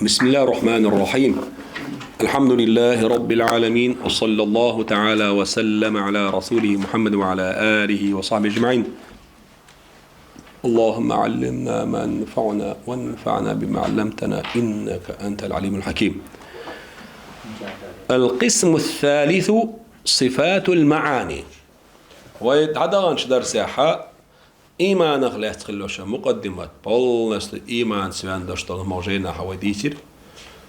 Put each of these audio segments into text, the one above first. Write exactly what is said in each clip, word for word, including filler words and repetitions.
بسم الله الرحمن الرحيم. الحمد لله رب العالمين، وصلى الله تعالى وسلم على رسوله محمد وعلى آله وصحبه أجمعين. اللهم علمنا ما ينفعنا وانفعنا بما علمتنا إنك أنت العليم الحكيم. القسم الثالث، صفات المعاني. Вай дӀадаханчу дарсехь иманах лаьцна хилла йолуш мукъаддимат, полностью иманца ваьнна долуш долу хӀума жайнахь вай дийцира.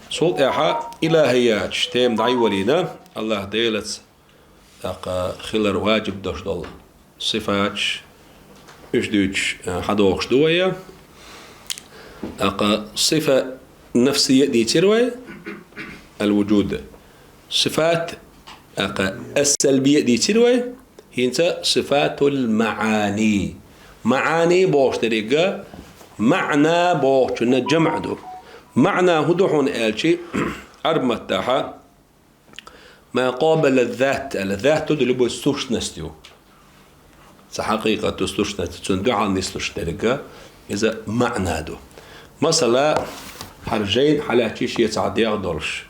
Цул тӀаьхьа илахӀияташ тема дӀайолийна, АллахӀ Делаца тӀаккха хилар ваджиб долуш долу сифаташ, уьш дуьйцуш, а, хьадохуш ду вай. ТӀаккха сифа нафсия дийцира вай, ал-вуджуд. Сифат, тӀаккха ас-салбия дийцира вай, хӀинца сифатул маӀани. МаӀани бохуш деррига, маӀна бохучунна жамӀ ду. МаӀна хӀун ду хьуна аьлчи, Ӏарб маттахьа, ма къабала зат аьлла, зат ду любой сущность ю. Цхьа хьакъикъат ду сущность, цунна дуьхьал нислуш деррига, иза маӀна ду. Масала, хӀара жайна хьалаьцчи шен цхьа дегӀ долуш,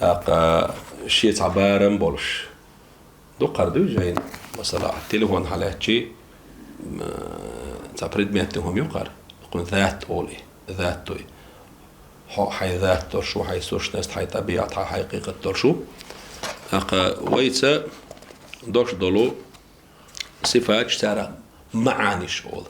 тӀаккха шен цхьа барам болуш. Дукха хӀара дуй жайна. Масала, телефон хьалаьцчи, м, цхьа предметный хӀума ю хӀара. Кхунна зат олу и, зат ду и. Хьо хьайн зат долуш ву, хьайн сущность, хьайн тӀабиӀат, хьайн хьакъикъат долуш ву. ТӀаккха вайца долуш долу сифаташ цара маӀаниш олу.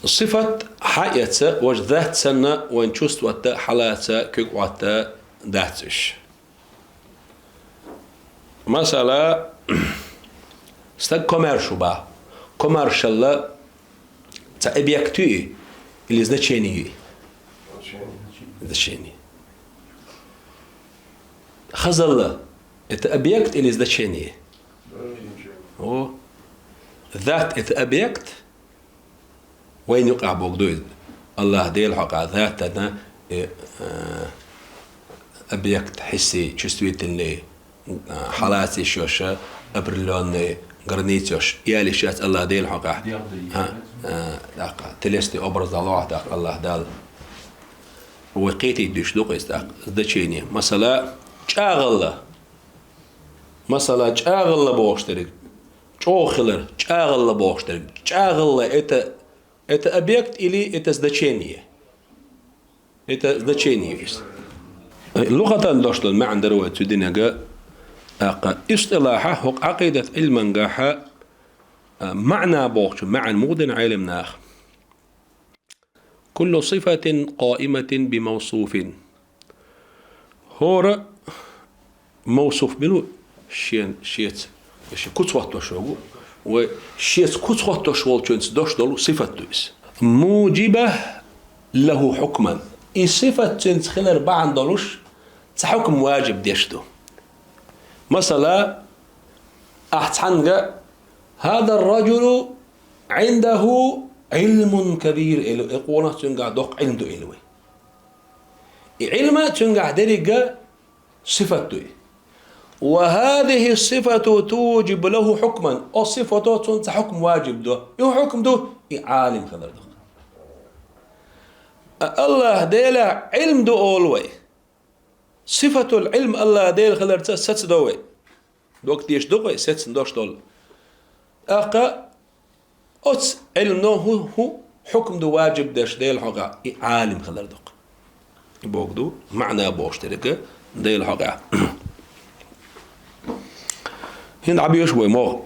Сифат хьаэца, важа зат санна, вайн чувствовать а, хьалаца, куьг Ӏотта дац уьш. Масала, стаг комаьрша ву боху. Комаьршалла цхьа объект ю и, или значение ю и? Значение. Хазалла, это объект или значение? О, зат, это объект? Вайна юкъахь бохург ду иза. АллахӀ Делан хьокъехь затана, э, э, объект, хьисси, чувствительный, э, хьалаца йиш йолуш, определённый граница йолуш, ял йиш яц АллахӀ Делан хьокъехь. ХӀа, э, тӀаккха телесный образ дӀалохь тӀаккха АллахӀ Дала. Вай кхетийта дуьйцуш ду-кх иза тӀаккха, значение. Масала, чӀагӀалла. Масала, чӀагӀалла бохуш дерг. ЧӀогӀа хилар, чӀагӀалла бохуш дерг. ЧӀагӀалла это, это объект или это значение? Это значение есть. Лугатан долуш долу маьӀна дара вай цу динага, тӀаккха истилахьа хӀокху Ӏакъидат Ӏилмангахьа, а, маьӀна бохучу маьӀна муха дина Ӏелам наха. كل صفة قائمة بموصوف. ХӀора мавсуф мила ву шен, шеца, я шен куц хӀоттош вогу, вай шеца куц хӀоттош волчуьнца долуш долу сифат ду иза. موجبة له حكما. И сифат цуьнца хилар бахьана долуш цхьа хьукм важиб деш ду. Масала, ахь цхьаьнга: هذا الرجل عنده علم كبير, элу, и къонах цуьнгахь доккха Ӏилма ду, элу вай. И Ӏилма цуьнгахь деррига сифат ду и. وهذه الصفة توجب له حكما. О сифато цунца хьукм важиб ду. И хьукм ду, и Ӏалим хилар ду. А АллахӀ Делахь Ӏилма ду олу вай. Сифатул Ӏилма АллахӀ Дела хиларца сацадо вай. Дог деш ду-кх вай, сецна долуш долу. ТӀаккха оцу Ӏилмано хӀун, хӀун хьукм ду важиб деш Делан хьокъехь, и Ӏалим хилар ду-кх. И бохург ду, маьӀна бохуш дерг Делан хьокъехь. ХӀинца дӀабоьшу вай могӀа.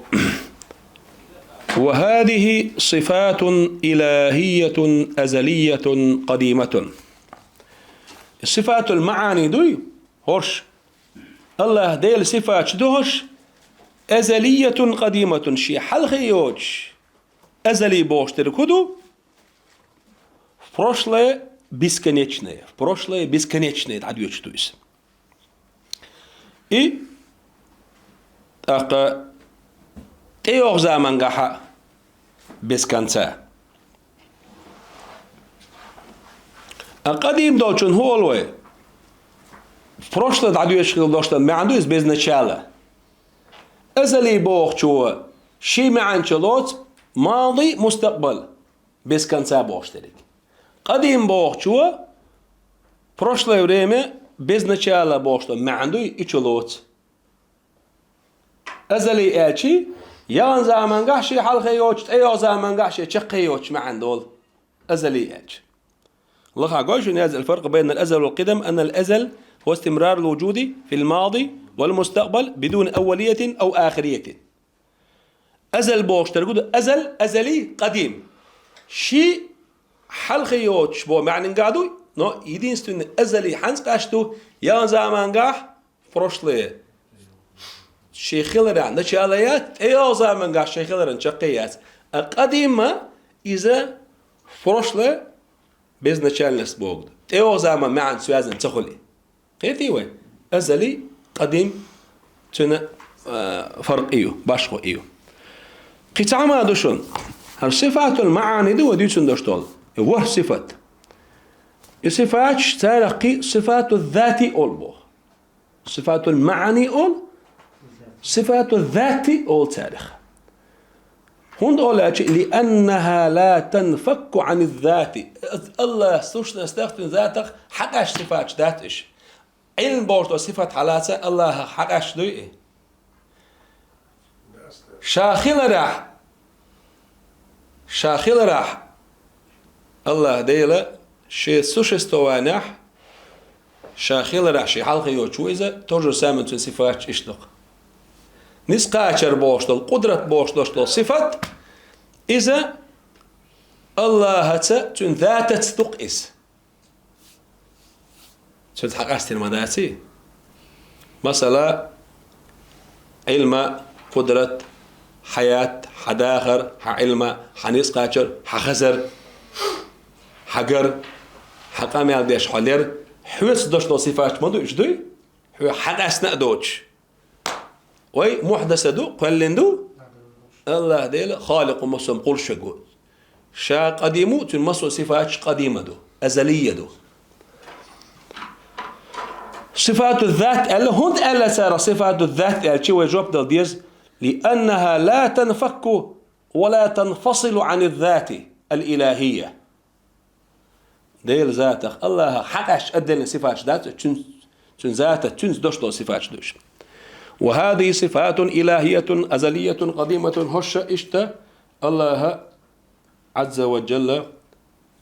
وهذه صفات إلهية أزلية قديمة. Сифатул маӀани дуй, хӀорш АллахӀ Делан сифаташ ду хӀорш, أزلية قديمة, шен хьалхе йоцуш, азали бохуш дерг хӀун ду? В прошлое бесконечное, в прошлое бесконечное дӀадоьдуш ду иза. И тӀаккха тӀейогӀу замангахьа без конца. А къадим долчун хӀун олу вай? В прошлое дӀадоьдуш хила долуш долу маьӀна ду иза без начала. Азали бохучо шен маьӀна чу лоцу мади, мустакъбал, без конца бохуш дерг. Къадим бохучо прошлое время без начала бохуш долу маьӀна дуй, и чу лоцу. Азали аьлчи, яханчу замангахь шен хьалхе йоцуш, тӀейогӀу замангахь шен чаккхе йоцуш маьӀна долу. Азали аьлчи. Лаха гой шуна яза аль-фаркъ байна аль-азал валь-къидам, анна аль-азал ва истимрар аль-вуджуди фил мади валь-мустакъбал бидун аввалиятин ав ахириятин. Азал бохуш дерг ду, азал, азали, къадим. Ши хьалхе йоцуш бо маьӀнинга ду, но единственный азали хьанца къаьсту, ян замангахь, прошлое. Ши хиларехь начало яц, тӀейогӀу замангахь ши хиларан чаккхе яц. А къадима иза прошлое безначальность богу. ТӀейогӀу заман маьӀна связан ца хуьлу. Кхетий вай? Азали, къадим, цуьнан, а, фаркъ и ю, башхо и ю. Кхин цхьа хӀума ду шуна. ХӀара сифатул маӀани ду вай дуьйцун долуш долу. И ворхӀ сифат. И сифаташ царах кхин сифату зати олу боху. Сифатул маӀани олу, сифату зати олу царах. ХӀунда олу аьлча, «Лианнаха ла танфакку Ӏаниззати». Аллах сущностах, цуьнан затах хьакъаьсташ сифаташ дац иш. Ӏилм бохуш долу сифат хьалаца Аллахах хьакъаьсташ дуй и? Ша хиларехь, ша хиларехь, Аллах Дела шен существованиехь, ша хиларехь шен хьалхе йоцуш ву иза, то же самое цуьнан сифаташ иштта ду-кх. Ницкъ кхачар бохуш долу, къудрат бохуш долуш долу сифат, иза Аллахаца, цуьнан затаца ду-кх иза. Цуьнца хьакъастийна ма даций? Масала, Ӏилма, къудрат, хьаят, хьан дахар, хьан Ӏилма, хьан ницкъ кхачар, хьан хазар, хьан гар, хьан къамел деш хьо лер, хьоьца долуш долу сифаташ ма ду уьш, дуй? Хьоьца хьакъаьстина а доцуш. Вай мухьдаса ду, кхоьллина ду? Аллах Дела халикъу, массо а кхуллуш верг ву. Ша къадим ву, цуьнан массо а сифаташ къадима ду, азалия ду. Сифату зат аьлла, хӀунда аьлла цара сифату зат аьлча, вай жоп дала деза, «Лианнаха ла танфакку ва ла танфасилу Ӏаниззати аль-илахия». Делан затах, Аллахах хьакъаьсташ отдельно сифаташ дац, цуьнан, цуьнан затах, цуьнца долуш долу сифаташ ду уьш. «Ва хазихи сифатун илахиятун азалиятун къадиматун», хӀорш иштта Аллаха Ӏазза ва Джалла,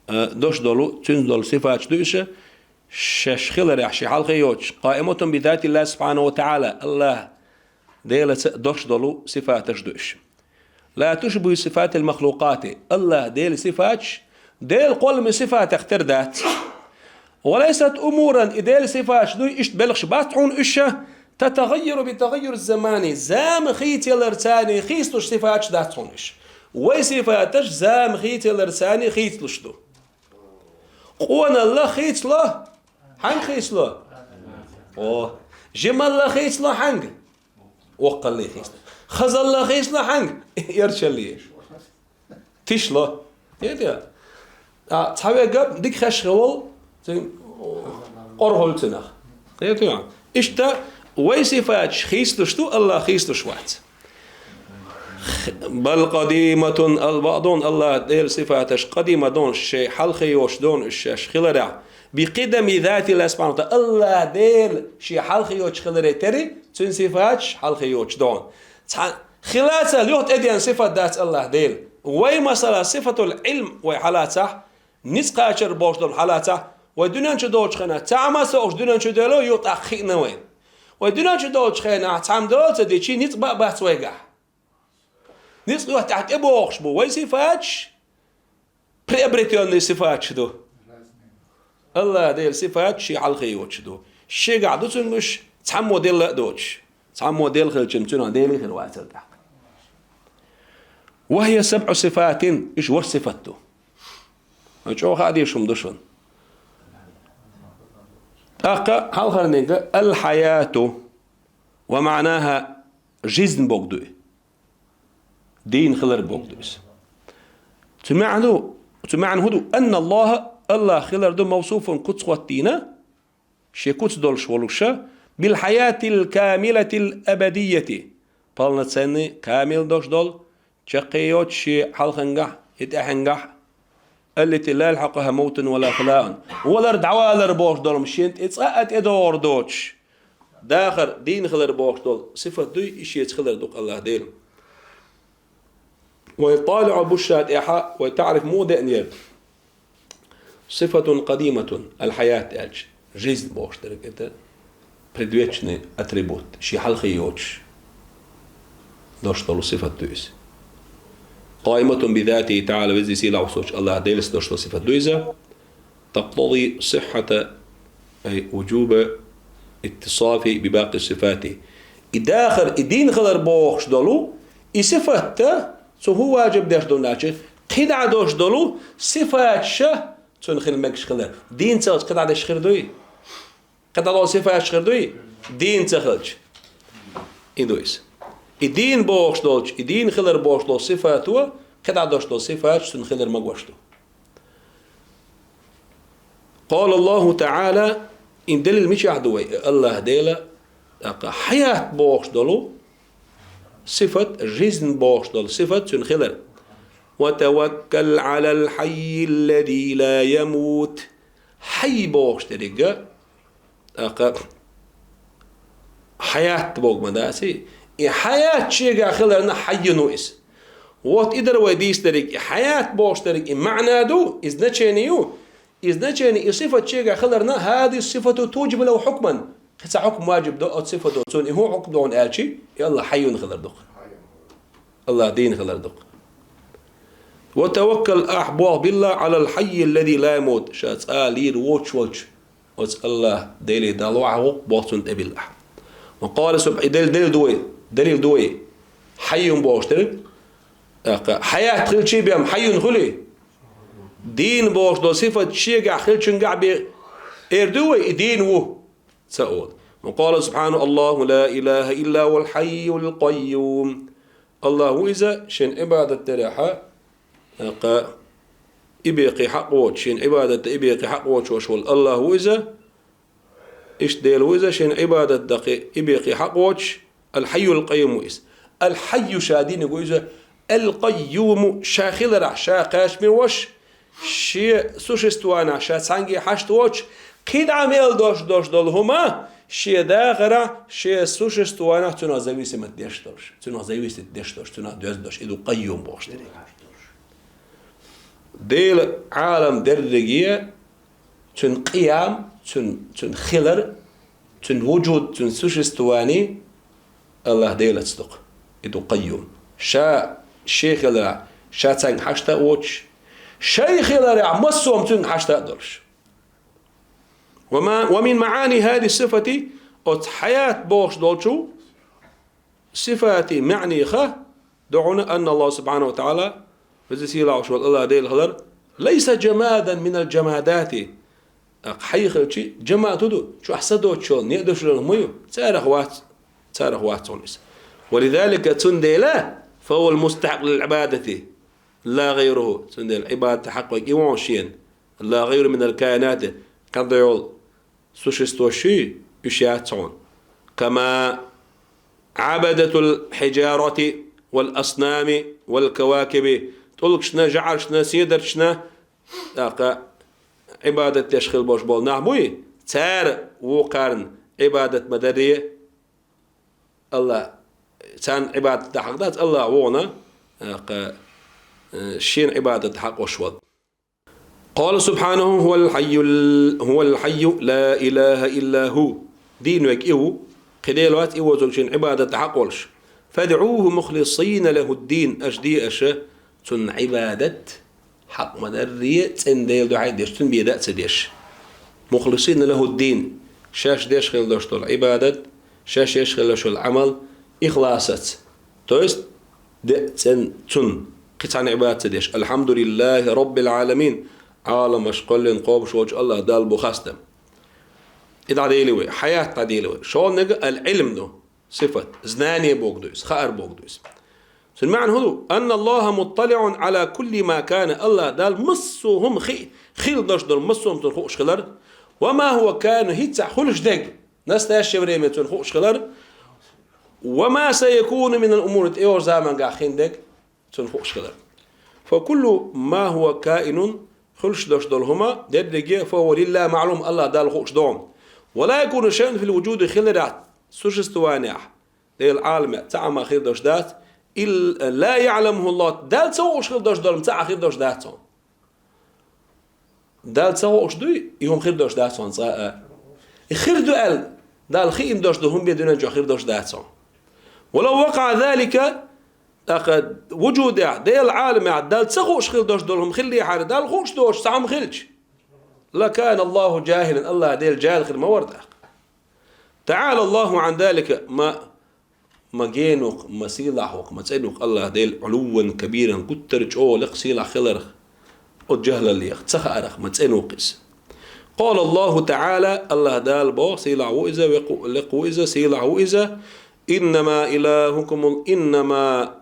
а, долуш долу, цуьнца долу сифаташ ду уьш, шаьш хиларехь шен хьалхе йоцуш, «къаиматун би затиллахи субхьанаху ва тагӀала», Аллах Делаца долуш долу сифаташ ду уьш. «Ла тушбиху сифатил махлукъати». Аллах Делан сифаташ Делан кхолламан сифатех тера дац. «Ва лайсат умуран», и Делан сифаташ дуй, иштта белхаш бац хьуна уьш, «татагӀаййару би тагӀаййуриз замани», зама хийцаларца хийцалуш сифаташ дац хьуна уьш. Вай сифаташ зама хийцаларца хийцалуш ду. Къоналла хийцало? Хьанга хийцало? О, жималла хийцало хьанга? Воккхалле хийцало. Хазалла хийцало хьанга? Эрчалле. Тишло. Кхетий? А, цхьаверг дика хезаш хилла волу, цуьнан къора хуьлу цунах. Кхетий? Иштта вай сифаташ хийцалуш ду, Аллах хийцалуш вац. «Бал къадиматун», Аллах Делан сифаташ къадима долуш, шен хьалхе йоцуш долуш уьш шаьш хиларехь, «би къидами затиллахи субхьанаху ва тагӀала», Аллах Дела шен хьалхе йоцуш хиларе тера, цуьнан сифаташ хьалхе йоцуш долуш. Цхьа хилацал юха тӀедеана сифат дац Аллах Делан. Вай, масала, сифатул Ӏилм вай хьалацахь, ницкъ кхачар бохуш долу хьалацахь, вай дуьнен чу долчу хенахь, цхьа хӀума а ца хууш дуьнен чу доьллу, юха тӀаккха хиъна вайна. Вай дуьнен чу долчу хенахь, цхьамма дола ца дичи, ницкъ бан а бац вайгахь. Ницкъ юха тӀехь тӀебогӀуш бу, вай сифаташ приобретённый сифаташ ду. Аллах Делан сифаташ шен хьалхе йоцуш ду. Шегахь ду цуьнан уьш, цхьаммо делла а доцуш. Цхьаммо делла хилча, цуьнан Деле хир вацара тӀаккха. «Ва хия сабӀу сифатин», уьш ворхӀ сифат ду. Вай чӀогӀа хаа дезаш хӀума ду шуна. ТӀаккха хьалхарниг «аль-хьаяту ва маънаха», жизнь бохург ду и. Дийна хилар бохург ду иза. Цу маьӀна ду, цу маьӀна хӀун ду? «Анна Аллаха», Аллах хилар ду, «мавсуфун», куц хӀоттийна, шен куц долуш волуша, «биль-хьаятиль-камилятиль-абадийяти», полноценный, камил долуш долу, чаккхе йоцуш шен хьалхангахь, и тӀаьхьангахь, التي لا يلحقها موت ولا فناء. Валар, дӀавалар бохуш долу шена тӀе цкъа а тӀедогӀур доцуш, дахар, дийна хилар бохуш долу сифат дуй, и шеца хилар ду-кх АллахӀ Дела. Вай талихьа бу ша тӀехьа, вай таӀриф муха деанера? صفة قديمة الحياة аьлча, жизнь бохуш дерг, это предвечный атрибут, шен хьалхе йоцуш долуш долу сифат ду иза. قائمة بذاته تعالى, веза-сийлахь волчу АллахӀ Делаца долуш долу сифат ду иза. تقتضي صحة، أي وجوب اتصافه بباقي الصفات. И дахар, и дийна хилар бохуш долу, и сифат а, цу хӀун важиб деш ду аьлча, кхидӀа долуш долу сифаташ а цуьнан хила мегаш хилар. Дийна ца хилча, кхидӀа деш хир дуй? КхидӀа долу сифаташ хир дуй? Дийна ца хилча. И ду иза. И дийна бохуш долчу, и дийна хилар бохуш долу сифато, кхидӀа долуш долу сифаташ цуьнан хилар магош ду. قال الله تعالى, и делил мичахь ду вай? АллахӀ Дела, тӀаккха хьаят бохуш долу сифат, жизнь бохуш долу сифат цуьнан хилар. وتوكل على الحي الذي لا يموت. Хьай бохуш дерг а, тӀаккха хьаят боху ма дац и. И хьаят шегахь хиларна, хьаййун ву иза. Вот и дара вай дийцинарг, и хьаят бохуш дерг, и маьӀна ду, и значение ю, и значение, и сифат шегахь хиларна, هذه الصفة توجب له حكما. Кхин цхьа хьукм важиб до оцу сифато, цунна и хӀун хьукм ду аьлча, и АллахӀ хьаййун хилар ду-кх. АллахӀ дийна хилар ду-кх. وتوكل, ахь болх билла, على الحي الذي لا يموت, ша цкъа а лийр воцуш волчу оцу АллахӀ Деле далла ахь гӀуллакх, болх цунна тӀе билла ахь. وقال سبحانه, и дел-, делил ду вай, делил ду вай. Хьаййун бохуш дерг, тӀаккха хьаят хилчий бен хьаййун хуьлий? Дийна бохуш долу сифат шегахь хилчуьнгахь бен эр ду вай, и дийна ву? Ца олу. وقال سبحانه: الله لا إله إلا هو الحي القيوم. АллахӀ ву иза, шен Ӏибадат дарехьа, тӀаккха и бен кхин хьакъ воцуш, шен Ӏибадат дан и бен кхин хьакъ воцуш волу АллахӀ ву иза, иштта Дела ву иза, шен Ӏибадат дан кхин и бен кхин хьакъ воцуш, الحي القيوم ву иза. الحي ша диниг ву иза, القيوم ша хиларехь, ша кхачаме вош, шен существованиехь ша цхьаьнгге хьашт воцуш, кхидӀа мел долуш долуш долу хӀума шен дахарехь, шен существованиехь цунах зависимость деш долуш, цунах зависимость деш долуш, цунах доьзна долуш, и ду къайюм бохуш дерг. Дела Ӏалам дерриге, цуьнан къиям, цуьнан, цуьнан хилар, цуьнан вуджуд, цуьнан существование АллахӀ Делаца ду-кх. И ду къайюм. Ша шен хиларехь, ша цхьаьнгге хьашт а воцуш, шайн хиларехь массо а хӀума цуьнга хьашт а долуш. وما، ومن معاني هذه الصفة, оцу хьаят бохуш долчу сифатан маьӀнех ду хьуна, أن الله سبحانه وتعالى, веза-сийлахь волуш волу АллахӀ Дела хилар, ليس جمادا من الجمادات. Аккха хьай хилча, джамад хӀун ду? Чохь са доцуш йолу, неӀ доцуш йолу хӀума ю? Царах вац, царах вац хьуна иза. ولذلك, цундела, فهو المستحق للعبادة لا غيره. Цундела Ӏибадат хьакъ верг и ву хьуна шена. لا غيره من الكائنات. КхидӀа йолу существо шуьй, уьш яц хьуна. كما عبدة الحجارة والأصنام والكواكب. ТӀулгашна, жӀарашна, седарчашна, тӀаккха Ӏибадат деш хила болуш болу нах буй, цара вукхарна Ӏибадат ма дарре, АллахӀ, царна Ӏибадат дан хьакъ дац, АллахӀ ву хьуна, тӀаккха, э, шена Ӏибадат дан хьакъ волуш волу. قال سبحانه: هو الحي ال-، هو الحي لا إله إلا هو. Дийна верг и ву, кхин Дела вац и ву, цуьнга шена Ӏибадат дан хьакъ волуш. فادعوه مخلصين له الدين, аша де аша цунна Ӏибадат, хьакъ ма дарре, цӀена Дела дуьхьа деш, цуьнан бен дан а ца деш. مخلصين له الدين, шаьш деш хила долуш долу Ӏибадат, шаьш еш хила долуш долу Ӏамал ихласаца. То есть, де а цӀена цунна, кхин цхьанна Ӏибадат ца деш. الحمد لله رب العالمين. Ӏаламаш кхоьллина, кхобуш волчу АллахӀ Далла бу хастам. И дӀадели вай, хьаят дӀадели вай. ШолгӀаниг ал-Ӏилм ду, сифат, знание бохург ду иза, хаар бохург ду иза. Цуьнан маьӀна хӀун ду? أن الله مطلع على كل ما كان. АллахӀ Далла массо а хӀума хи-, хила долуш долу, массо а хӀума цунна хууш хилар. وما هو كائن, хӀинца а хуьлуш дерг, настоящее время цунна хууш хилар. وما سيكون من الأمور, тӀейогӀучу заманчохь хин дерг цунна хууш хилар. فكل ما هو كائن хуьлуш долуш долу хӀума дерриге, فهو لله معلوم, АллахӀ Далла хууш ду. ولا يكون شيء في الوجود, хиларехь, существованиехь, Делан Ӏаламе цхьа а хӀума хир долуш дац, إلا, لا يعلمه الله, Далла ца хууш хир долуш долу хӀума цхьа а хир долуш дац хьуна. Далла ца хууш дуй, и хӀума хир долуш дац хьуна цкъа а. И хир ду аьлла, Далла хиъна долуш ду хӀума бен дуьнен чохь хир долуш дац хьуна. ولو وقع ذلك, тӀаккха вужудехь, Делан Ӏаламехь, Далла ца хууш хир долуш долу хӀума хиллехьара, Далла хууш доцуш цхьа хӀума хилча, لكان الله جاهلا, АллахӀ Дела жаьхӀал хир ма вара тӀаккха. تعالى الله عن ذلك, ма, ма гена ву-кх, ма сийлахь ву-кх, ма цӀена ву-кх АллахӀ Дела, علوا كبيرا, гуттар а чӀогӀа лекха сийлахь хиларх, оцу жаьхӀаллех, ца хаарх, ма цӀена ву-кх иза. قال الله تعالى, АллахӀ Дала боху, сийлахь ву иза, векху-, лекха ву иза, сийлахь ву иза: إنما إلهكم ال-, إنما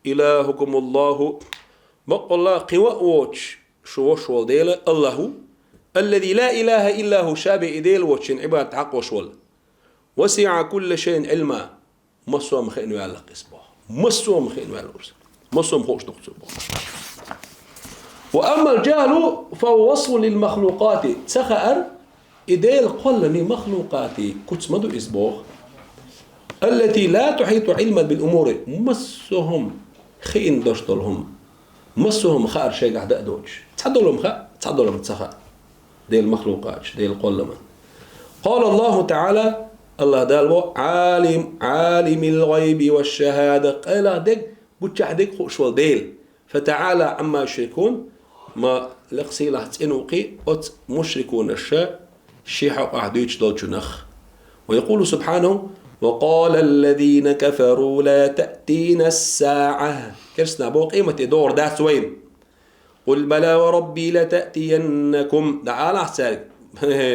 إلهكم الله, баккъалла кхин ван а воцуш шу вош волу Дела АллахӀ ву, الذي لا إله إلا هو, ша бен и Дела воцуш шена Ӏибадат хьакхош волу. وسع كل شيء علما, массо а хӀума хиъна ваьлла-кх иза боху. Массо а хӀума хиъна ваьлла иза. Массо а хӀума хууш ду-кх цо боху. وأما الجهل فهو وصف للمخلوقات, ца хаар, и Делан кхолламе махлукъате куц ма ду иза боху. التي لا تحيط علما بالأمور, массо а хӀума хиъна долуш долу хӀума, массо а хӀума хаар шайгахь дан а доцуш. Цхьа долу хӀума хаьа, цхьа долу хӀума ца хаьа. Делан махлукъаташ, Делан кхолламан. قال الله تعالى, АллахӀ Дала боху: عالم, عالم الغيب والشهادة, къайлаха дерг, гучахь дерг хууш волу Дела. فتعالى عما يشركون, ма лекха сийлахь, цӀена ву-кх и оцу мушрикунаша шен хьокъехь дуьйцуш долчунах. ويقول سبحانه: وقال الذين كفروا لا تأتينا الساعة. Керстанаша боху: къемат де догӀур дац вайна. قل بلى وربي لتأتينكم. ДӀаалахь цаьрга: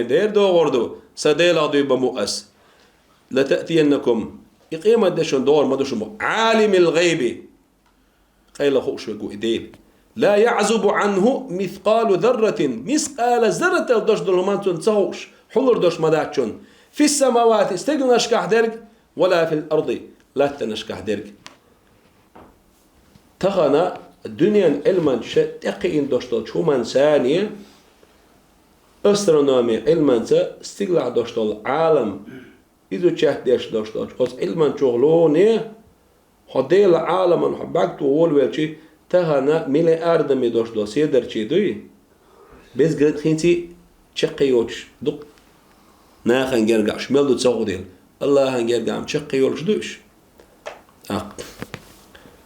дера догӀур ду, сан Делах дуй бан бу ас. لتأتينكم. И къемат де шуна догӀур ма ду шуна боху. عالم الغيب. Къайлаха хууш верг ву и Дела. لا يعزب عنه مثقال ذرة, мискъала зарратал долуш долу хӀума цунна ца хууш, хьулар долуш ма дац шуна. في السماوات, стигланашкахь дерг, ولا في الأرض, латтанашкахь дерг. Тахана дуьненан Ӏилманчаша тӀекхиъна долуш долчу хӀуманца, астрономи Ӏилманца, стиглахь долуш долу Ӏалам изучать деш долуш долчу оцу Ӏилманчух луне, хьо Делан Ӏаламан хьо бӀаьрг тухуш волавелча, тахана миллиардами долуш долу седарчий дуй, беза ган хӀинца а чаккхе йоцуш ду-кх. Нахана гергахь уьш мел ду ца хууш дела, АллахӀан гергахь-м чаккхе йолуш ду уьш. ТӀаккха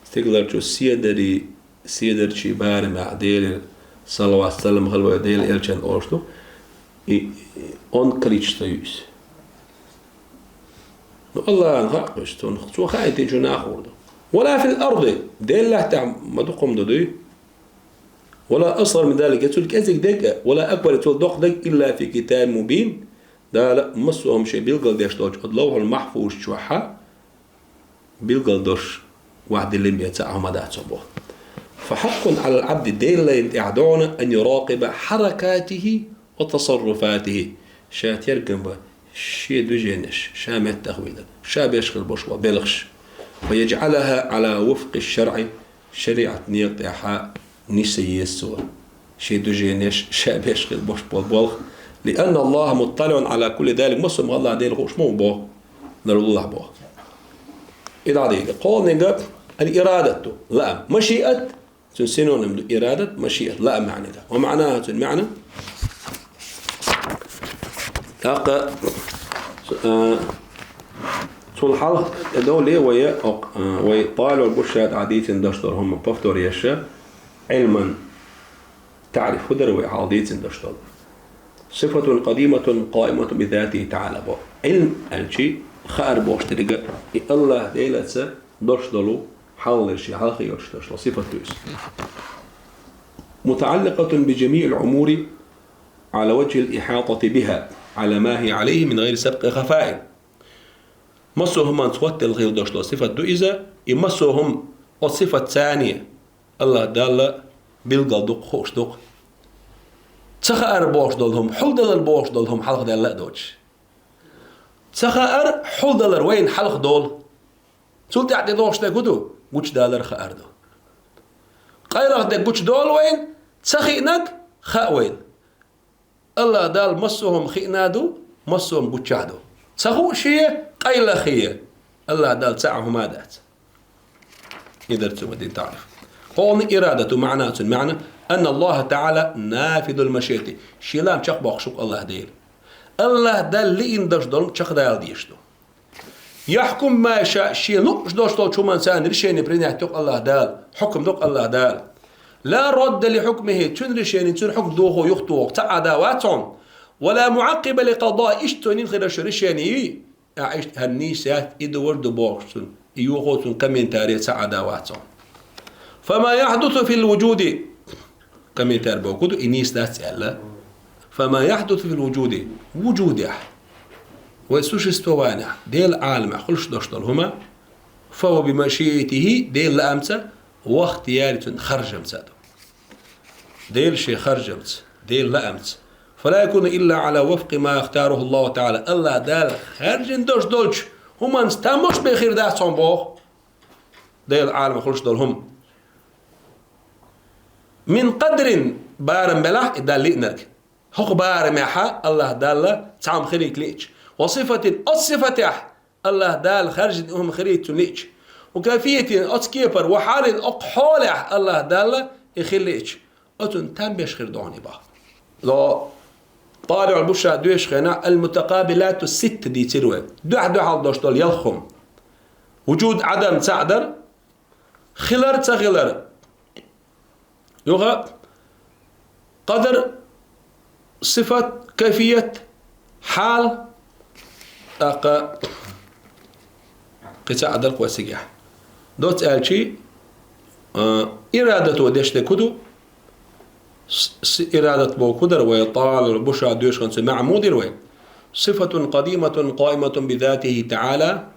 стигаларчу седарий, седарчий барамехь Делера салават-салам хила вай Делан элчанна олуш ду, и, и он количество ю иза. Ну, АллахӀана хаьа кхуьш, цунах, цо хаийтинчу нах хуур ду. ولا في الأرض, Делан лаьттахь ма дукха хӀума ду дуй. ولا أصغر من ذلك, я цул кӀезиг дерг а, ولا أكبر, цул доккха дерг, إلا في كتاب مبين, Дала массо а хӀума шен билгалдеш долчу оцу Лавхьул-Махьфуз чохь билгалдеш ваьхьа диллина бен цхьа а хӀума дац цо боху. فحق على العبد, Делан лайна тӀехь ду хьуна, أن يراقب حركاته وتصرفاته, ша тергам бан шен движенеш, ша меттахвийла, ша беш хила болуш болу белхаш. فيجعلها على وفق الشرع, шариӀатан некъа тӀехь нисъян еза цо шен движенеш, ша беш хила болуш болу болх. لأن الله مطلع على كل ذلك, массо а хӀума АллахӀ Дела хууш ма ву боху, лар вуллахь боху. И дӀадийла. КхоалгӀаниг الإرادة ду, лаам. МашиӀат, цуьнан синоним ду إرادة, машиӀат, лаам маьӀнехь. ومعناها, цуьнан маьӀна. ТӀаккха, а, цул хьалха тӀедовле вай, а, вай талор гуш ша тӀаьхьа дийцина долуш долу хӀума повтор еш, Ӏилман таӀриф хӀун дара вай хьалха дийцина долуш долу. صفة قديمة قائمة بذاته تعالى боху. Ӏилм аьлчи, хаар бохуш дерг а, и АллахӀ Делаца долуш долу хьал, шен хьалхе йолуш долуш долу сифат ду иза. متعلقة بجميع الأمور على وجه الإحاطة بها على ما هي عليه من غير سبق خفاء. Массо а хӀуманца хӀоттаделла хила долуш долу сифат ду иза, и массо а хӀума оцу сифатца АллахӀ Далла билгал ду-кх, хууш ду-кх. Ца хаар бохуш долу хӀума, хьулдалар бохуш долу хӀума хьалхадаьлла а доцуш. Ца хаар, хьулдалар вайна хьалха долу. Цул тӀаьхьа тӀедогӀуш дерг хӀун ду? Гучудалар хаар ду. Къайлаха дерг гучудолу вайна, ца хиънарг Хаьа вайна. АллахӀ Далла массо а хӀума хиъна ду, массо а хӀума гуччахь ду. Ца хуу шен, къайлахе. АллахӀ Далла цхьа хӀума дац. И дар цу ма дин таӀриф. Къовлу ирадату маӀна, цун маӀна: «Анна Аллаха таӀала нафидул машиати». Шен лаам чекхбоккхуш ву АллахӀ Дела. АллахӀ Далла лиъна долуш долу чекхдала дезаш ду. «Яхкум ма яша», шен лууш долуш долчу хӀуманца решение принять йо АллахӀ Дала, хьукам до АллахӀ Дала. «Ла радда ли хьукмихи», цуьнан решение, цуьнан хьукам дохо юхатуху цхьа а да вац хьуна. «Ва ла муӀаккъиба ли къадаи», иштта цо йина хиларш решение йий? А, иштта хӀара нийса яц, и ду, вара ду бохуш цунна, и йохо цунна комментарий цхьа а да вац хьуна. «Фама яхьдусу фил вуджуди». Комментарий боху ду, и нийса дац аьлла. «Фама яхьдусу фил вуджуди». Вуджудехь. Вай существованехь, Делан Ӏаламехь хуьлуш долуш долу хӀума, «фа хува би машиатихи», Делан лаамца, «ва ихтияри», цуьнан харжамца ду. Делан шен харжамца, Делан лаамца. «Фа ла якуну илла Ӏала вафкъи ма ихтараху Аллаху таӀала». АллахӀ Дала хаьржина долуш долчу хӀуманца тамаш бен хир дац хьуна боху. Делан Ӏаламехь хуьлуш долу хӀума. «Мин къадрин», барам белахь, и Далла лиънарг. ХӀокху барамехьа АллахӀ Далла цхьа хӀума хилийта лиъча. «Ва сифатин», оцу сифатехь АллахӀ Дала хаьржина и хӀума хилийта цунна лиъча. «Ва кайфиятин», оцу кепара, «ва хьалин», окху хьолехь АллахӀ Далла и хила лиъча. Оцунна там беш хир ду хьуна и боху. Ло, ТӀалиб Бушра доьшучу хенахь «Ал-мутакъабилату ситта» дийцира вай. Дуьхь-дуьхьал долуш долу ялх хӀума. Вуджуд, Ӏадам цхьаъ дара, хилар, ца хилар. Юха къадар, сифат, кайфият, хьал, тӀаккха кхин цхьа а дара кхо цигахь. Доцца аьлчи, а, ирадато деш дерг хӀун ду? С-, с-, ирадат боху хӀун дара вай, ТӀалиб Бушра доьшучу хенахь цуьнан маьӀна муха дира вай? «Сифатун къадиматун къаиматун би затихи таӀала».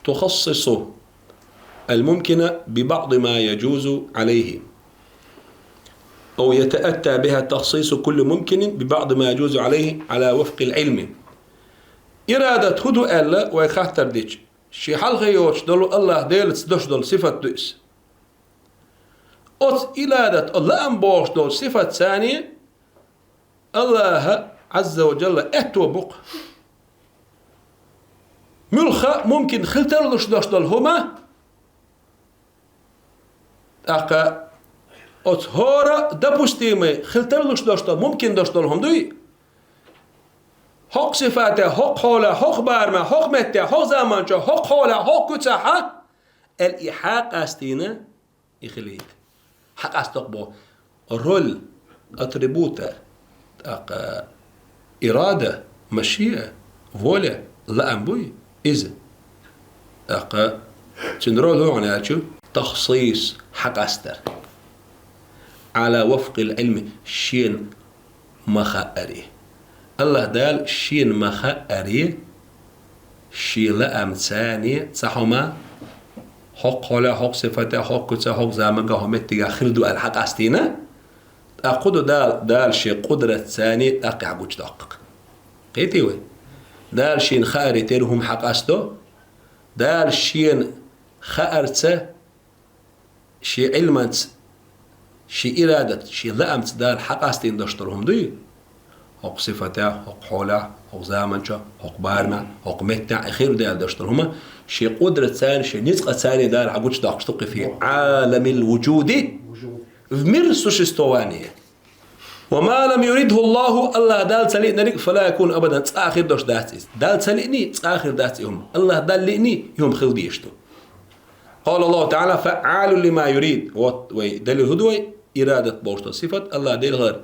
تخصص الممكن ببعض ما يجوز عليه، أو يتأتى بها تخصيص كل ممكن ببعض ما يجوز عليه على وفق العلم. Ирадат хӀун ду аьлла вай хаттар дича, шен хьалха йоцуш долу АллахӀ Делаца долуш долу сифат ду иза. Оцу ирадат, лаам бохуш долчу сифатца АллахӀа Ӏазза ва Джалла аьтто бу-кх. Муьлхха а мумкин хила тарлуш долуш долу хӀума, тӀаккха оцу хӀора допустимый хила тарлуш долуш долу, мумкин долуш долу хӀума дуй? ХӀокху сифатехь, хӀокху хьолехь, хӀокху барамехь, хӀокху меттехь, хӀокху заманчохь, хӀокху хьолехь, хӀокху куьцехь, аьлла, и хьакъастийна, и хилийта. Хьакъастокх бо роль атрибута, тӀаккха ирада, машиа, воля, лаам буй иза. ТӀаккха цуьнан роль хӀун ю аьлча, тахсис, хьакъастар. Ӏала вафкъил Ӏилми, шена ма хаъаре. АллахӀ Дала шена ма хаъаре, шен лаамца цхьа хӀума хӀокху хьолехь, хӀокху сифатехь, хӀокху куьцехь, хӀокху заманчохь, хӀокху меттигехь хир ду аьлла хьакъастийна, тӀаккха хӀун ду Дала, Дала шен къудратца тӀаккха гучудоккху-кх. Кхетий вай? Дала шена хаарехь хӀума хьакъасто, Дала шена хаарца, шен Ӏилманца, шен ирадат, шен лаамца Дала хьакъастийна долуш долу хӀума дуй? ХӀокху сифатехь, хӀокху хьолехь, хӀокху заманчохь, хӀокху барамехь, хӀокху меттехь, и хир ду аьлла долуш долу хӀума, шен къудратца, шен ницкъаца Дала хьагучудоккхуш ду-кх и фи Ӏаламил вуджуди, в мир существования. «Ва ма лам юридху Аллаху», АллахӀ Дала ца лиънарг, «фала якуну абадан», цкъа а хир долуш дац иза. Дала ца лиъний, цкъа а хир дац и хӀума. АллахӀ Дала лиъний, и хӀума хила дезаш ду. Къала Аллаху таӀала: «Фаъалу лима юрид». Вот вай далил хӀун ду вай? Ирадат бохуш долу сифат АллахӀ Делан хилар.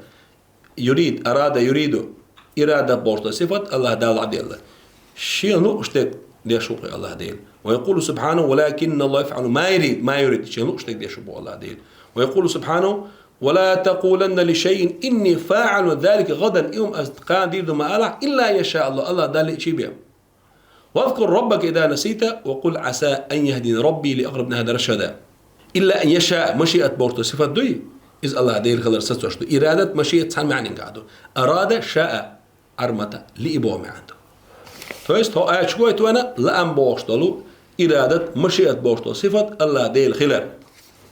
Юрид, арада, юриду. Ирадат бохуш долу сифат АллахӀ Дала дӀаделла. Шен лууш дерг деш ву-кх АллахӀ Дела. Ва якъулу субхьанаху: «Валакинна Аллаха яфъалу ма юрид», ма юрид. Шен лууш дерг деш ву боху АллахӀ Дела. Ва якъулу субхьанаху: «Ва ла такъуланна ли шайъин инни фаъилун залика гадан», и хӀума ас кхана дийр ду ма алахь, илла ан яшаъ Аллах, АллахӀ Дала лиъчий бен. «Вазкур раббака иза насита ва къул аса ан яхдина рабби ли акъраб мин хаза рашада». Илла ан яшаъ, машиат бохуш долу сифат дуй? Иза АллахӀ Делан хилар сацош ду. Ирадат, машиат цхьана маьӀнехь ду. Арада, шаъа, Ӏармата, лиъ боху маьӀна ду. То есть, хӀокху аьлча гойту вайна лаам бохуш долу, ирадат, машиат бохуш долу сифат АллахӀ Делан хилар.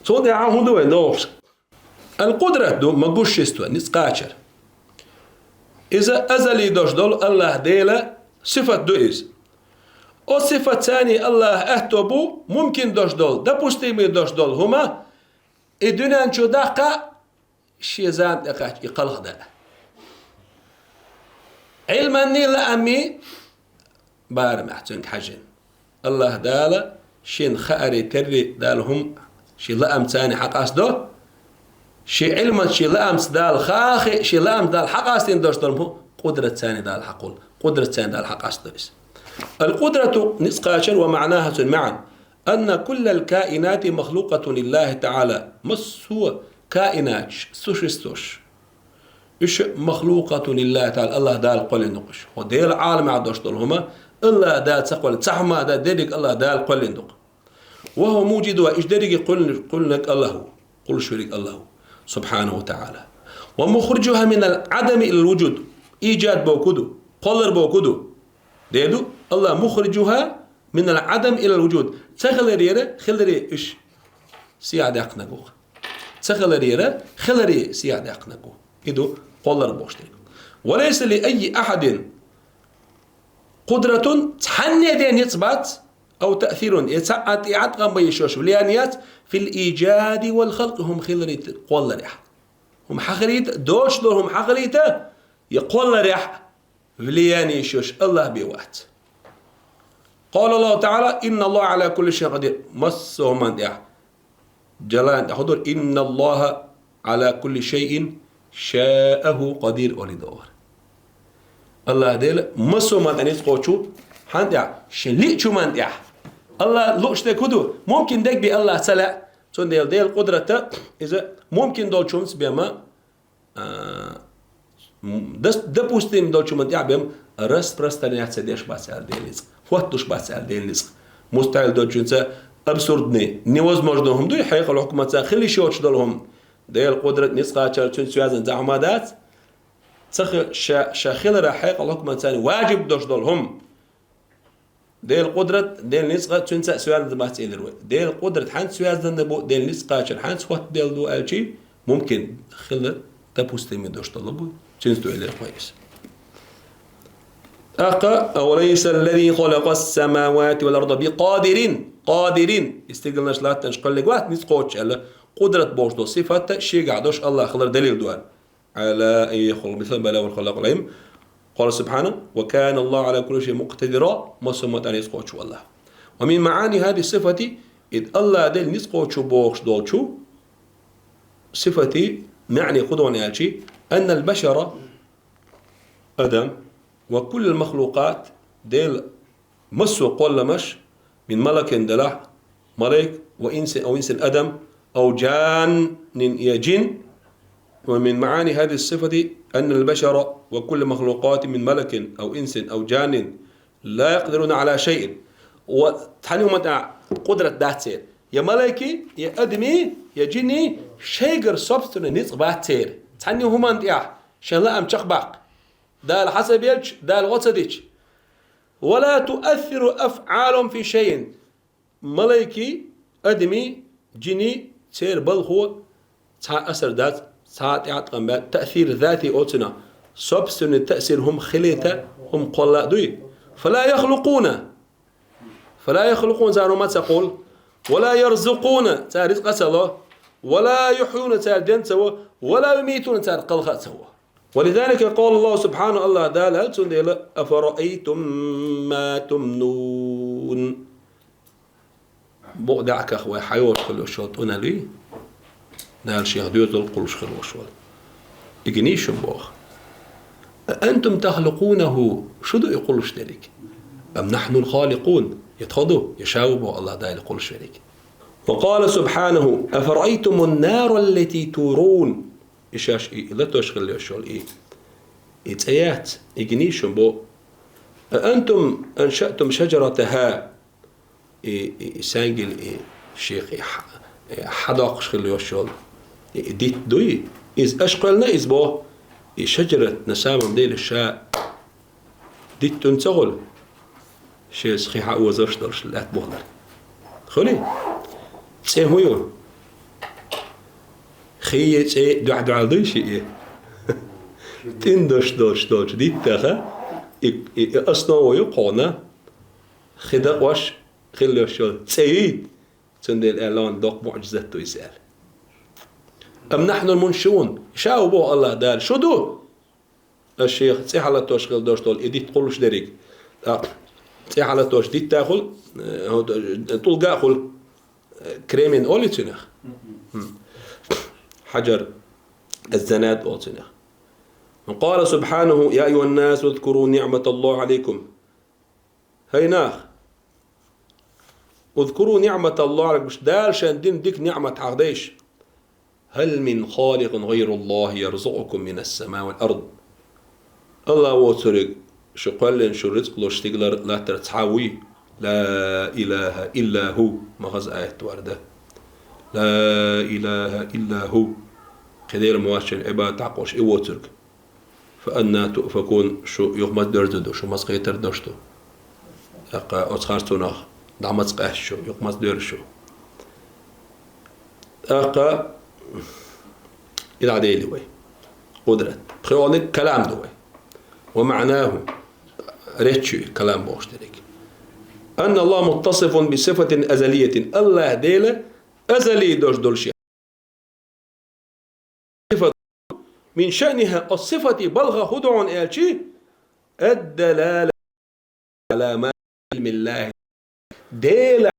Цул тӀаьхьа хӀун ду вай дохуш? Ал-къудрат ду могущество, ницкъ кхачар. Иза азали дош долу Аллаха Делан сифат ду иза. О сифатца Аллаха аьтто бу мумкин дош долу, допустимый дош долу хӀума, и дуьнен чу даккха, шен зама тӀекхаччалц и кхалхадан. Ӏилманний, лааммий барамехь цуьнга хьаьжжина. Аллаха Дала шена хаари, терри Дала хӀума шен лаамца хьакъастадо, шен Ӏилманца, шен лаамца Дала хаахь, шен лаамца Дала хьакъастийна дош долу хӀума къудратца Дала хьакхоллу, къудратца Дала хьакъастадо иза. Ал-къудрату ницкъ кхачар ва маънаха, цуьнан маьӀна: анна куллал каинати махлукъатун лиллахи таъала. Массо а каинаташ, существош, уьш махлукъатун лиллахи таъала, Аллаха Дала кхоьллина ду-кх уьш. ХӀокху Делан Ӏаламехь дош долу хӀума Аллаха Дала ца кхоьллина, цхьа хӀума а дан дерриг Аллаха Дала кхоьллина ду-кх. Ва хӀува мужидуха, уьш дерриге кхоьллина, кхоьллинарг Аллаха ву, кхуллуш верг Аллаха ву, субхьанаху ва таъала. Ва мухрижуха минал Ӏадами илал вужуд. Ижад бохург хӀун ду? Кхоллар бохург хӀун ду? Де ду, Аллах мухрижуха минал Ӏадам илал вужуд. Ца хиларера хиларе уьш сехьа даьккхинарг ву. Ца хиларера хиларе сехьа даьккхинарг ву. И ду кхоллар бохуш дерг. Ва лайса ли айи ахьадин къудратун, цхьанне а де ницкъ бац, ау таъсирун, я цхьа а тӀеӀаткъам бан йиш йолуш влияние яц, фил ижади вал халкъи, хӀума хиларе, кхолларехь. ХӀума хьахилийта, доцуш долу хӀума хьахилийта, я кхолларехь влияние йиш йолуш Аллах бен вац. Къала Аллаху таъала: инна Аллаха Ӏала кулли шайин къадир. Массо а хӀуманна тӀехь. Джалалан тӀехь хӀун ду? Инна Аллаха Ӏала кулли шайин шааху къадир олий догӀур. Аллаха Дела массо а хӀуманна тӀехь ницкъ кхочуш ву, хьанна тӀехь? Шен лиъчу хӀуманна тӀехь. Аллаха лууш дерг хӀун ду? Мумкин дерг бен Аллаха ца лаьа. Цундела Делан къудрата иза мумкин долчу хӀуманца бен ма а, м, дас-, допустим долчу хӀуманна тӀехь бен распространяться деш бац аьлла Делан ницкъ, хӀотталуш бац аьлла Делан ницкъ. Мустахьил долчуьнца, абсурдный, невозможно хӀума дуй, хьекъал хьукматца хила йиш йоцуш долу хӀума. Делан къудрат, ницкъ кхачар цуьнца связанный цхьа хӀума дац. Ца хи-, ша, ша хиларехь, хьекъал хьукматца важиб долуш долу хӀума. Делан къудрат, Делан ницкъ цуьнца а связанный бац элира вай. Делан къудрат хьанца связанный бу, Делан ницкъ кхачар хьанца хӀоттаделла ду аьлчи, мумкин хила, допустимый долуш долу бу, цуьнца ду элира вай иза. ТӀаккха: «Авалайса аллази халакъас самавати вал арда бикъадирин». Къадирин. И стигланаш, латтанаш кхоьллинарг вац ницкъ кхочуш аьлла, къудрат бохуш долу сифат шегахь долуш Аллах хилар далил ду аьлла. Ала ан яхлукъа мислахум, бал хува халакъа лахум. Къала субхьанаху: «Ва кана Аллаху Ӏала кулли шайин мукътадира», массо а хӀуманна тӀехь ницкъ кхочуш ву Аллах. «Ва мин маъани хазихи сифати», и Аллах Делан ницкъ кхочуш бохуш долчу сифати маьӀна хӀун ду аьлчи: «Аннал башара», адам, «ва куллал махлукъат», Делан массо а кхолламаш, «мин малакин», делахь малайк, «ва инсин», ав инсин адам, «ав жаннин», я жин. «Ва мин маъани хазихи сифати аннал башара ва куллал махлукъати мин малакин ав инсин ав жаннин ла якъдируна Ӏала шайин». Ва цхьана хӀуманна тӀехь къудрат дац церан. Я малайки, я адами, я жини шайгара собственный ницкъ бац церан. Цхьана хӀуманна тӀехь шайн лаам чекхбаккха. Дала хьа ца белча, Дала гӀо ца дича. «Ва ла туассиру афӀалухум фи шайин». Малайки, адами, жини, церан балхо цхьа а асар дац, цхьа а тӀеӀаткъам бац, таъсир зати оцунах. Собственный таъсир хӀума хилийта, хӀума кхолла а дуй. «Фала яхлукъуна». «Фала яхлукъуна», цара хӀума ца кхоллу. «Ва ла ярзукъуна», цара ризкъа ца ло. «Ва ла юхьюна», цара денна ца во. «Ва ла юмитуна», цара кхалха а ца во. «Ва лизалика къала Аллаху субхьанаху», Аллах Дала аьлла цундела: «Афараайтум ма тумнун». Букъ даьӀахках вай хьайолуш хила йолуш йолу тӀунал юй, Дала шех доьзал кхуллуш хила йолуш волу. И гиний шуна боху. «А антум тахлукъунаху», шу ду и кхуллуш дерриг? «Ам нахьнул халикъун», я тхо ду, я ша ву боху Аллах Дала кхуллуш верриг. «Ва къала субхьанаху: Афараайтумун нара аллати турун». И шаьш и, и латош хила йолуш йолу и, и цӀе яц, и гиний шуна боху. «А антум аншаътум шаджаратаха». И, и, и сангил, и шех, и хьа-, и хьадоккхуш хила йолуш йолу, и, и дитт дуй? Иза аша кхоьллина иза боху? И шаджарат на самом деле ша дитт дуьйна ца хуьлу? Шеца хи хьаозош долуш лаьтта бухлар. Хуьлий? ЦӀе хӀун ю? Кхин а цӀе дуьхь-дуьхьал дуй шиъ? ТӀиндаш долуш долчу диттаха, и, и, и основа ю кхунна, хи дакъош хила йолуш йолу цӀе юй, цундела аьлла ван доккха муӀжизат ду иза аьлла. Ам нахьнул муншиун, ша ву боху Аллах Дала, шу ду? Аш шех цӀе хьалатош хила дош долу и дитт кхуллуш дерриг. ТӀаккха цӀе хьалатош дитта хуьлу, э, тӀулга а хуьлу, э, кремень олу цунах. Хм. Хьаджар, аз-занад олу цунах. Ва къала субхьанаху: «Я айюхьан-насу, узкуру ниъматаллахи алайкум». ХӀай нах! «Узкуру ниъматаллахи алайкум», Дала шайн дина дика ниъмат хьахдайша. «Хьал мин халикъин гӀайруллахи ярзукъукум минас-самаи вал ард». Аллах воцург шу кхоьллина шу рицкъ луш стигалара латтара цхьа вуй? Ла илаха илла хӀу, ма хаза аят варда. Ла илаха илла хӀу. Кхин Дела моьтту шайн Ӏибадат хьакъош и воцург. «Фа анна туъфакун», шу юха маца доьрзур ду, шу маца кхетар дош ду. ТӀаккха оцу харцонах дӀа маца къаьсташ шу, юха маца доьрзур шу. ТӀаккха и дӀадели вай. Къудрат. Пхиъониг калам ду вай. Ва маънаху, реччу калам бохуш дерриг. Анна Аллах муттасифун би сифатин азалиятин. Аллах Дела азали дош долуш сифат. Мин шаъниха, оцу сифати балха хӀун ду хьуна аьлчи, ад-далала ала ма илмиллахи. Дела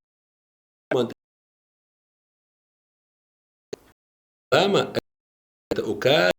ма укана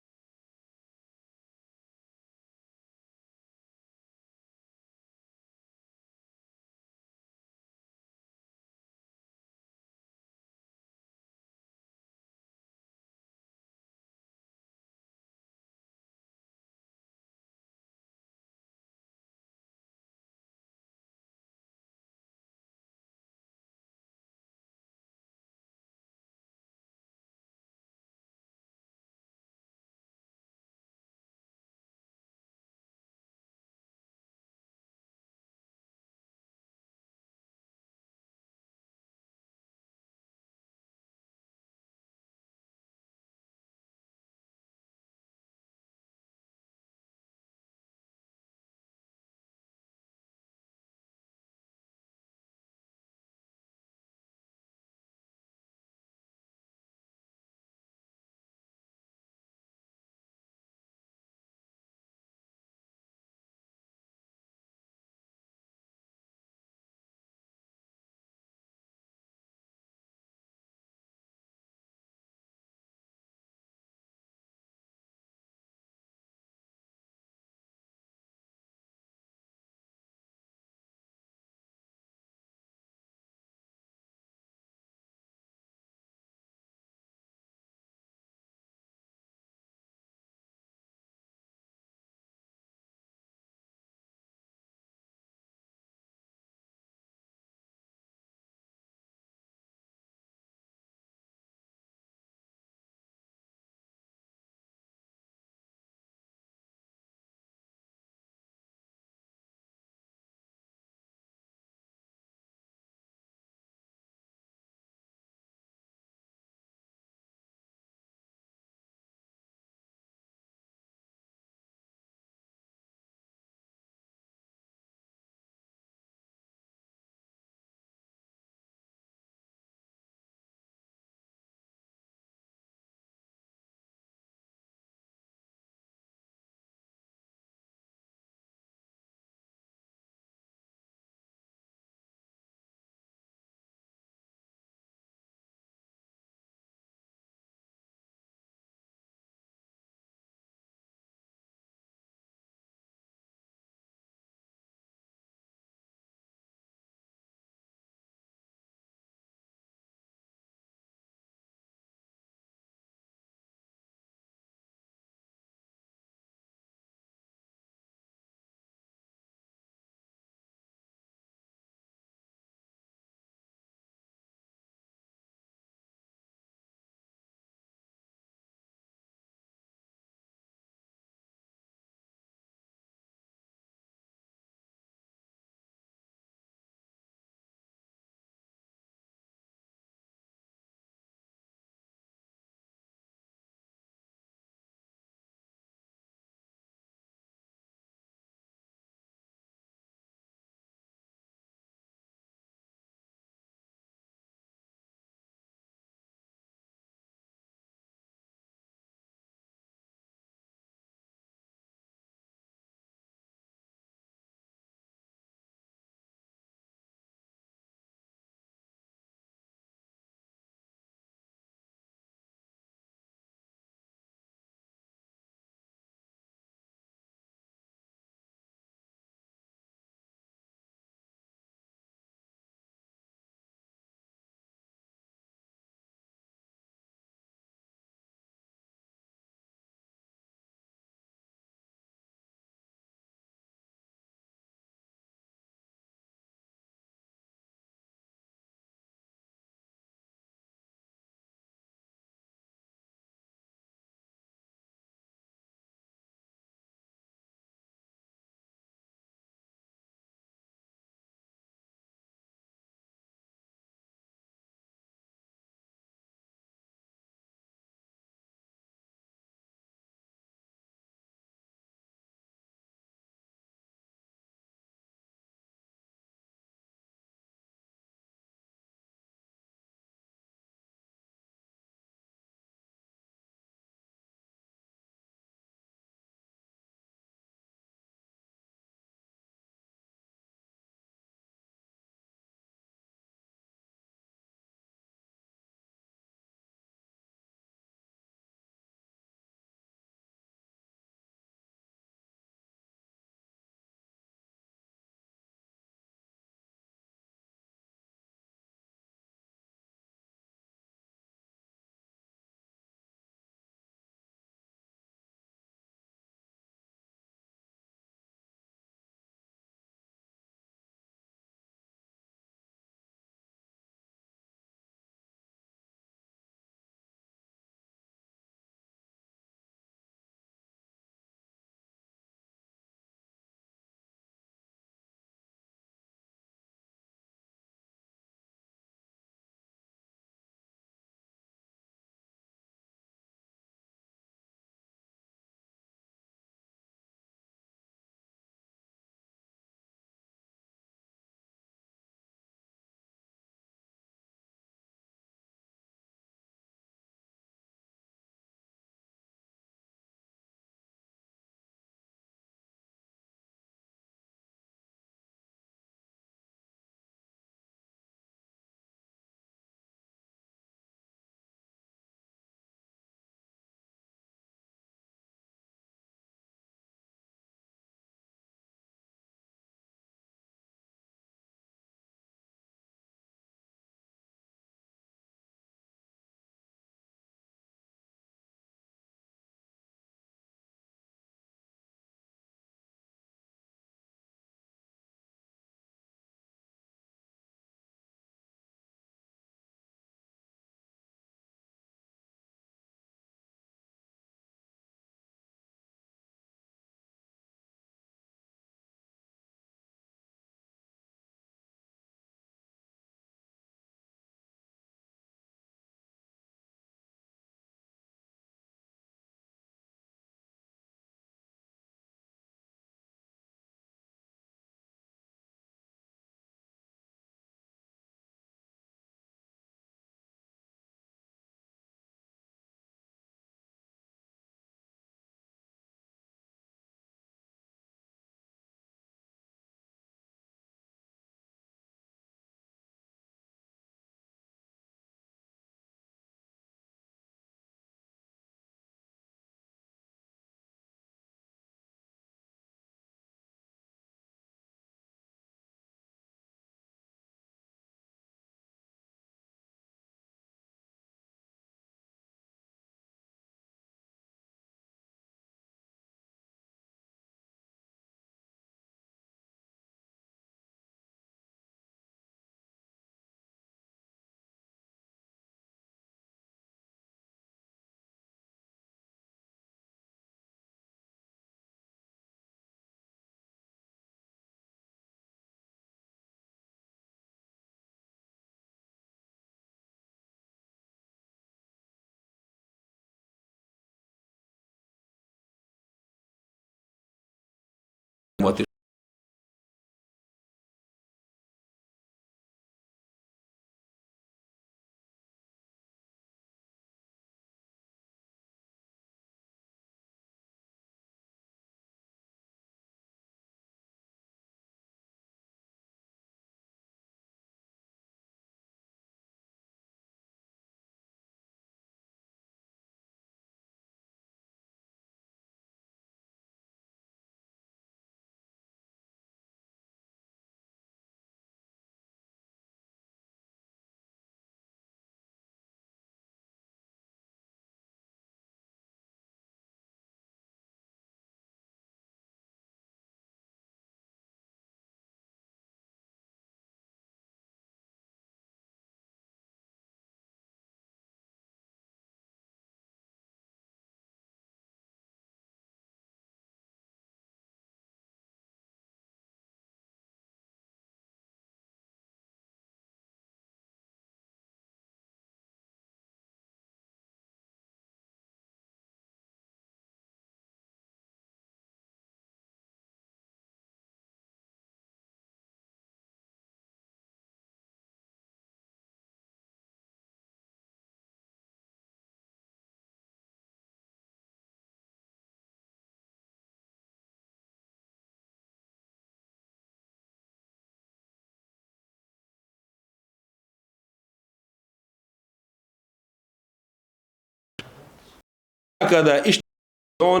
هكذا اشتعون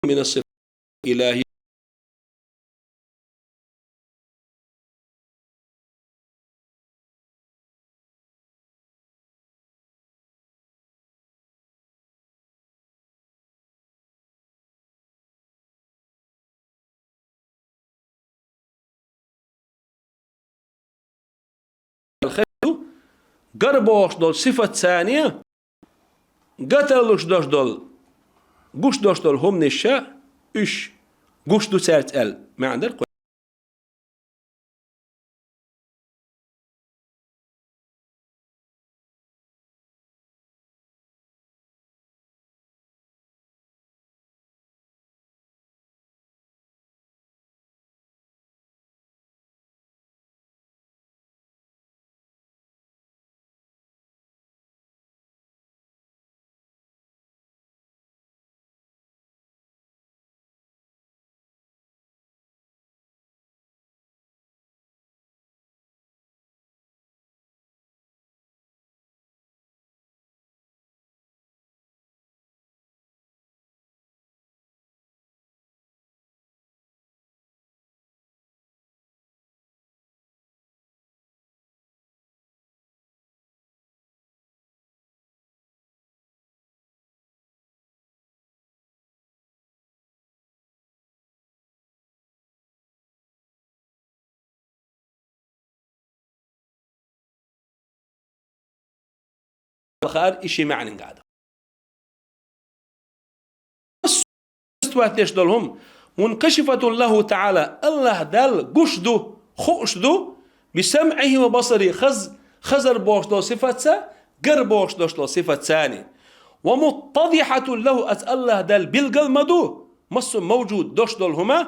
من الصفات الإلهية. الخير, гар бохуш долу сифат царна, гаталуш дош долу, гуш дош долу хӀуманаш, уьш гуш ду цаьрца аьлла маьӀна дара кху. Хаар и ши маьӀнанга ду. Сифат деш долу хӀума, мункашифатун лахӀу таӀала, АллахӀ Далла гуш ду, хууш ду, бисамӀихӀи ва басарихӀи, хаз-, хазар бохуш долу сифатца, гар бохуш долу сифатца. Ва муттадихьатун лахӀу, оцу АллахӀ Далла билгал ма ду, массо а мавжуд дош долу хӀума,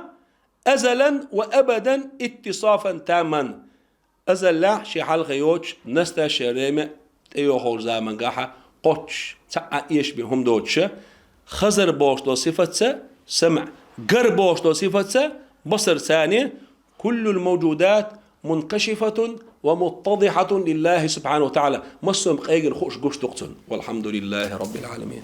азалан ва абадан иттисафан тамман. Азаллехь, шен хьалха йоцуш, настоящее время, тӀейогӀучу заманчохь кхоччуш, цхьа а эшабе хӀума доцуша, хазар бохуш долу сифатца, самӀ, гар бохуш долу сифатца, басарца, куллул мавжудат мункашифатун ва муттадихьатун лиллахӀи субхьанахӀу ва таӀала. Массо а къегина хууш гуш ду-кх цунна. ВалхьамдулиллахӀи раббил Ӏаламин.